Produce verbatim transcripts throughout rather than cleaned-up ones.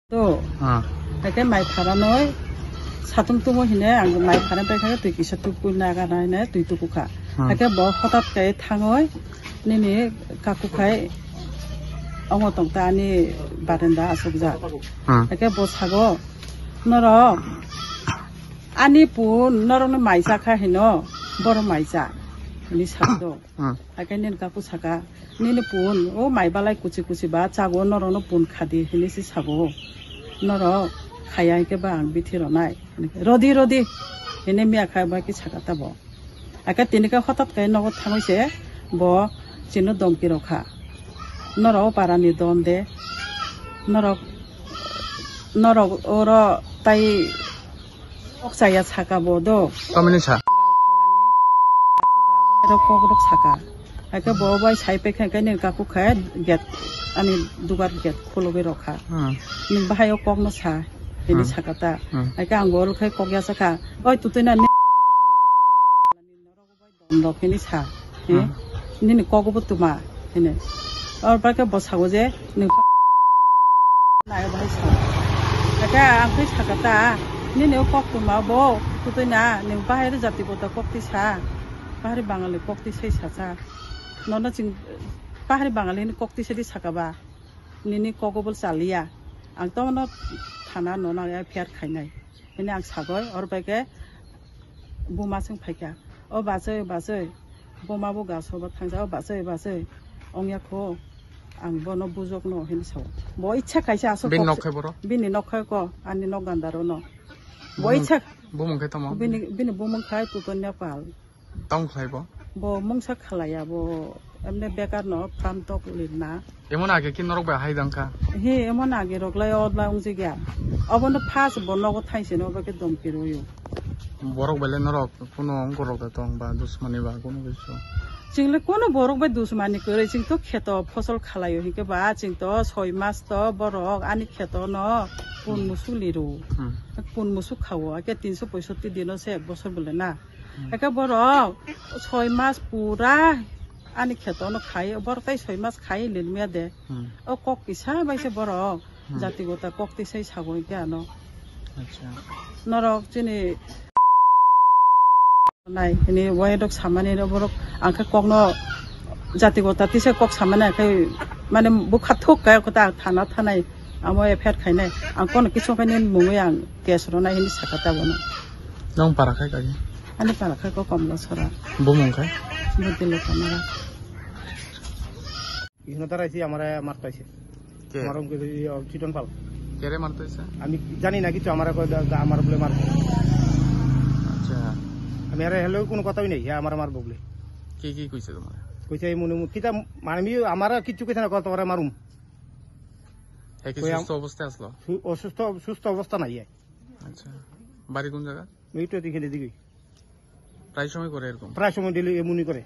To, Ah. Hake mai pharanoi satung tumo hine ang mai pharan pai kha twi kisa tuku naga na hine twi tuku kha. Ah. Hake bo hotat kai thangoi nini kaku khai omo tong ta ani barenda asuk ja. Ah. Hake bo sago norok ani pu norok no mai cha kha hino boro mai cha ni sakdo. Hmm. Hake nini kaku saka, "Nini pun, o mai balai kuchi kuchi ba, chago norokno pun khadi," hinui se sago. "Norok khaya hingke ba ang bithi ronai." Rodi, rodi, hinui miya kha ba ki saka tabo. Hake tini khe hotat khe nogo thangoi se bo chini domki rokha. "Norok o para ni don de, norok, norok oro tai kok chaya saka bo do." Tamini sa? Balphalani, asuda bo hai rok kok rok saka. Hake bo bai sai pekha hake ni kaku khe gate ani dugar gate khulugwi rokha. Hmm. Nwng bahai o kok no sa, hini Hmm. saka ta. Hmm. Hake ang bo oro khai kok ya saka. Oi tutui na ni Dok hini sa, he? Hmm. Nini kogo bo tuma, hini. Or ba khe bo sago je, nwng pa-, nayo bahai sa. Aka ang khe saka ta, nini o kok tuma bo, kutui na, nwng bahai ri jati bo ta kok ti sa. Bahari Bangali kok ti sai sa sa. Nono ching, bahari Bangali ni kok ti sai di saka ba. Nini kogo bo chaliya. Ang to no thana no na F I R khainai. Hini ang sagoi, or ba khe buma swng phaikha. "O bachoi, bachoi, buma bo gaso ba thangsa, o bachoi, bachoi, ongya kho, ang bono bujok no," hini sao. Bo ichha kaisa aswk Bini kok nok khai boro? Bini nok khai ko, ani nok gandaro no. Bo Bumung, ichha bumung khai tamo? Bini, bini bumung khai Tuton Nepal. Tamo khlai bo? Bo mungsa khalaiya, bo emne bekar no, kam tok lirna. Emon age ki norok bai hai dang kha? He, emon age rok lai odla wngjigya. Obono first bo nogo thaiseno obo khe domki rwio. Borok bai le norok kuno ongkorok da tong ba dusmani ba kuno kisu? Chwng le kuno borok bai dusmani kwrwi, chwng to kheto phosol khalaio hinkhe ba chwng to soi mas to borok ani kheto no pun Hmm. musuk liru. Hmm. Pun musuk khao, ake tinso poisotti dino se ek bosor bole na. Hmm. Eke borok soi mas pura ani kheto no khai, borok tai soi mas khai lirmiya de. Hmm. O kok kisa bai se borok Hmm. jati gota kok tisai sago hingke ano. Acha. Norok chini nai hini wai dok samani no borok ang khe kok no jati gota tisa kok samani ang khe mane bukha thuk kaya kota thana thanai amo F I R khainai ang kono kisu khainai mungwi ang case rwnai hini saka ta bono. Nong para khai kagi? Ani para khai ko Komla Sora. Bumung khai? Budilo Kamara. Isno tarai si amare martaise. কে? আমার অঙ্কে যদি, ইয়ে, চিটন পাল। কে রে মারতে হইছে? আমি জানি না কিছু, আমার কয় দা-, দা-, আমার বলে মারবো। আচ্ছা। আমি আরে হ্যালো কোনো কথাই নেই, হ্যাঁ, আমার মারবো বলে। কি কি কইছে তোমার? কইছে এই মনে মনে, কিতা, মানে আমি, আমার আর কিচ্ছু কইছে না, কত ওরা মারুম। হ্যাঁ, কি কই আম-, সুস্থ অবস্থায় আসলো? সু-, অসুস্থ, সুস্থ অবস্থা নাই, হ্যাঁ। আচ্ছা। বাড়ি কোন জায়গা? ওই তো এদিকে, এদিকে। প্রায় সময় করে এরকম? প্রায় সময় ডেলি এমনই করে,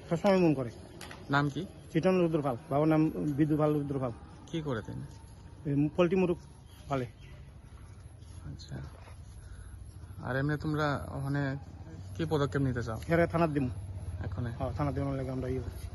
সবসময় এমন করে। নাম কি? চিটন রুদ্র পাল, বাবার নাম বিদু পাল রুদ্র পাল। কি করে তিনি? এই পোল্ট্রি মুরগ পালে। আচ্ছা। আর এমনি তোমরা ওখানে কি পদক্ষেপ নিতে চাও? এরা থানার দিমু। এখনে? হ্যাঁ, থানার দিমু, লাগে আমরা ইয়ে করছি।